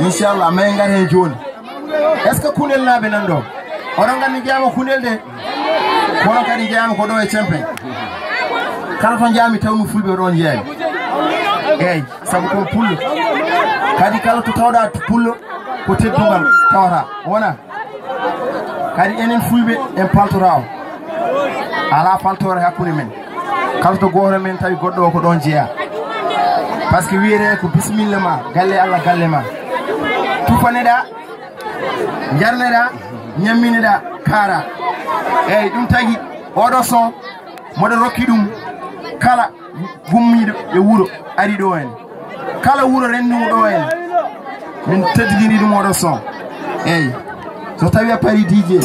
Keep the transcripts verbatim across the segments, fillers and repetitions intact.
Inchallah, mais ngar heen jooni. Est-ce que Kunel naaɓe nan ɗo? Oɗon nganndi jeyaama Kunel de. Kono kadi jeyaama ko ɗo e Cempe. Kala to njaami tawmi Fulɓe ɗon jeyaami. Eeyi, sabu ko Pullo. Kadi kala to tawɗa Pullo, ko teddungal tawata. Wona? Kadi enen Fulɓe en paltotaako. Alaa faltoore hakkunde men. Kala to gooto men tawi goɗɗo o ko ɗon jeyaa. Parce que wiyetee ko bisimilla ma, galle Allah, galle ma. Tufaneɗaa, njarneɗaa, ñammineɗaa, kaaraa. Eeyi, ɗum tagi oɗo son, moɗo rokki ɗum kala gummiiɗo e wuro ari ɗo en. Kala wuro renndimo ɗo en. Min teddiniri ɗum oɗo son. Eeyi. So tawi a parii D J.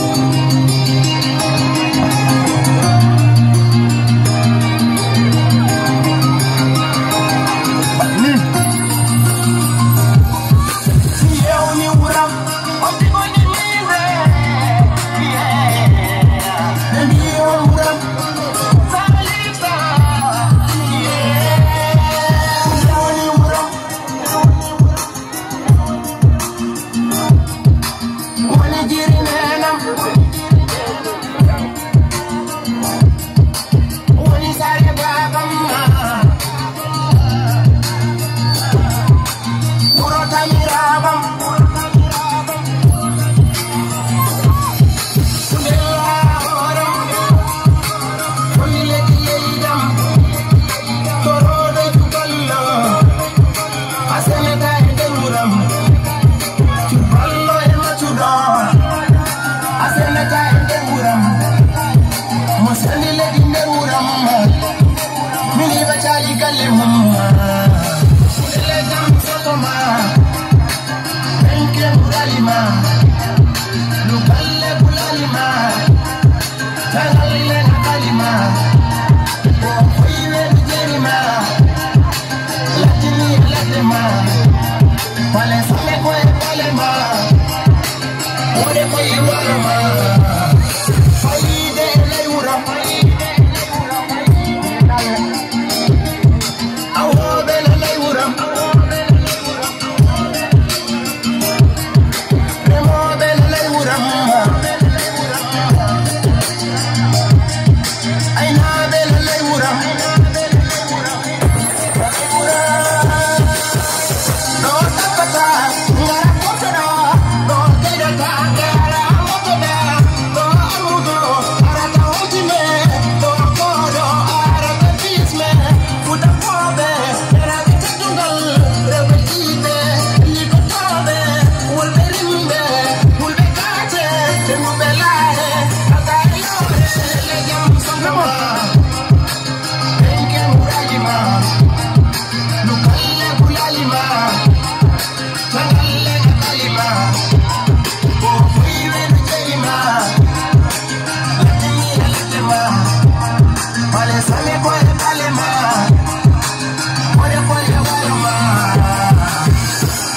Ni. Si yewni wuram.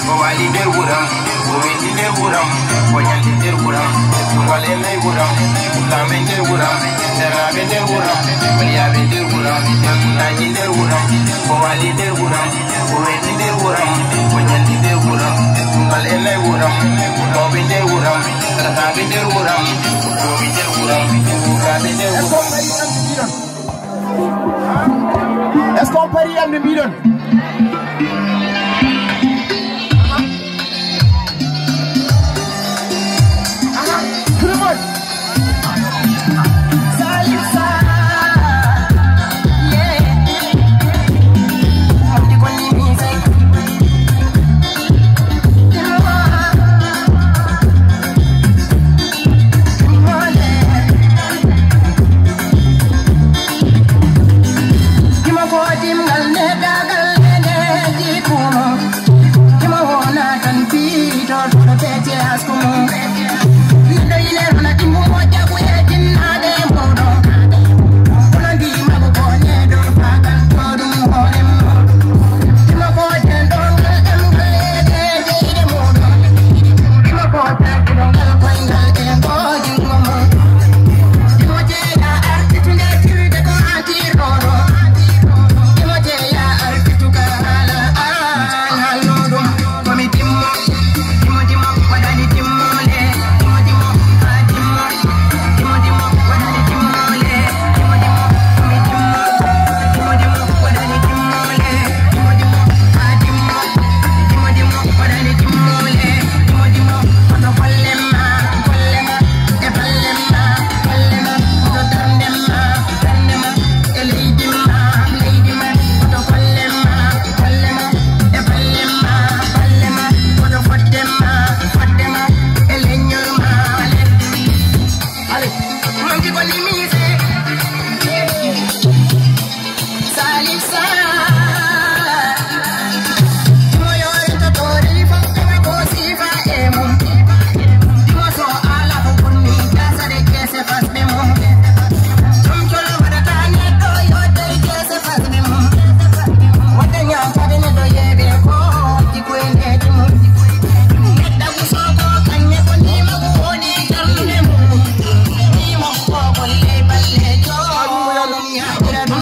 Ko waali nder wuram, ko weeti nder wuram, ko ñalli nder wuram, ko ngol e nder wuram, sukaaɓe nder wuram, seraaɓe nder wuram, waliyaaɓe nder wuram, jaltunaaji nder wuram, ko waali nder wuram, ko weeti nder wuram, ko ñalli nder wuram, ko ngol e nder wuram, mawɓe nder wuram, sarakaaɓe nder wuram, sukaaɓe nder wuram, sukaaɓe nder wuram. Est-ce qu'on peut rire de Bidon?